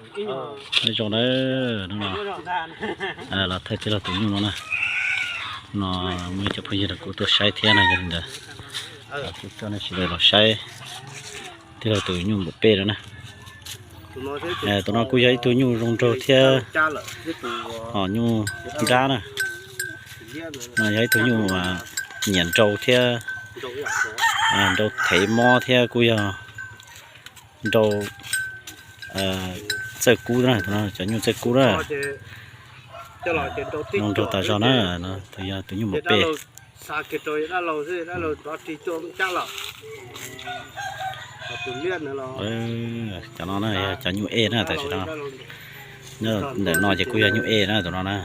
Nyob zoo nawb, hnub no los thaij tij laug tus nyuj no na. No muaj ib cov phooj ywg rau kuv tuaj saib thiab no, yog li ntawd kuv coj nej sawv daws los saib tij laug tus nyuj npam pej no na. Tus no kuj yog ib tug nyuj zoo nraug thiab, ho nyuj nrab na. No yog ib tug nyuj nyiam nrau thiab, nrau thev mob thiab kuj yog nrau txawj kub na, cov nyuj txawj kub na. Zoo nraug tas zog na, tus yog tus nyuj npam pej. Cov no na yog cov nyuj ej na, tam sim no. Ntawm no ces kuj yog nyuj ej na, tus no na.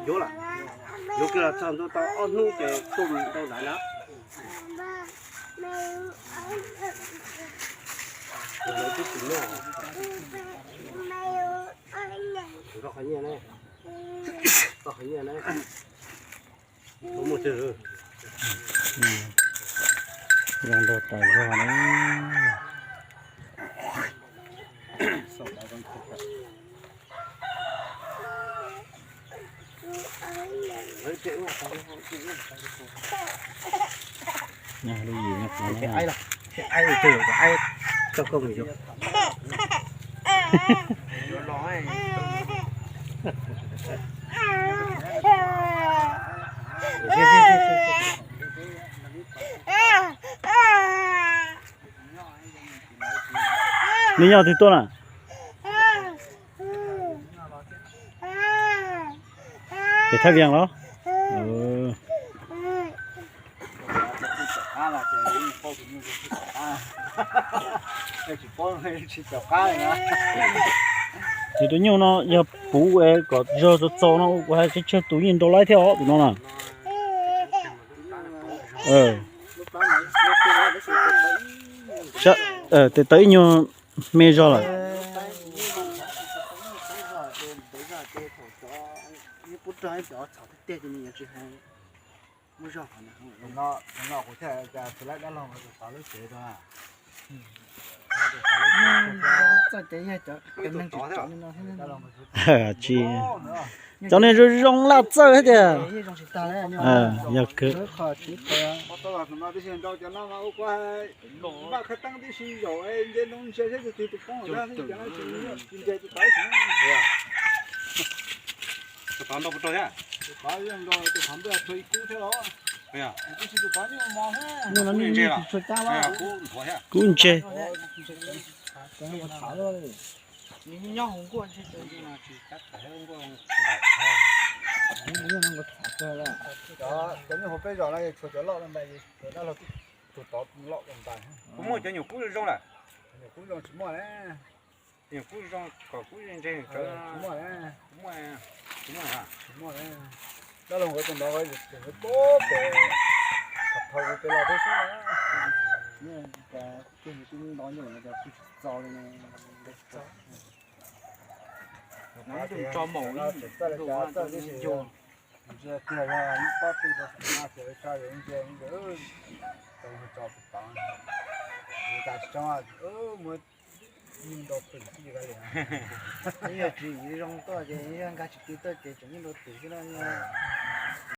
Yuav lawm, yuav kiag los txog ntua tau ob hnub ces tuaj mus rau ntawd na. Koj qhov nyiaj ne, koj qhov nyiaj ne. Zoo nraug tas zog na. Nws yog twg tuaj na? Pem Thaib Vias los? Ces tus nyuj no yog puv kom zog txaus txaus no, kuv hais tsawg tus yeej nrau laib thiab os tus no na. Tes tau ib nyuag me zog lawm. Tsis, cov niag zoo zoo laj txawj thiab tias. Yog kawg. Kub ntse. Cov nyuj hauv peb zos no tshuav cov loj ntais, cov dab laug tus tod loj ntais. Kuv muaj cov nyuam kub zoo lawm. Nyuam kub zoo tsis muaj na. Nyuam kub zoo kom kub ntse tsis muaj na. Tsis muaj. Dab laug nkawd tus ntawd tseem yuav tuaj pem, thaum kuv pem los peb xwb na. Tus ntawd nyuam no kuj tsis txaus li. Txawj li cas txawj tib si. Ntsia kiag yog ib pob tw rau saum no ces ua tsa yuav ntsia ntsia tau tso tau. Yus tas tsis tso, muab yeej nrau twm xwb ces kav liam. Yog tsis zoo tuaj ces yog nkag tsis twg tuaj ces tseem yeej nrau twm xwb na.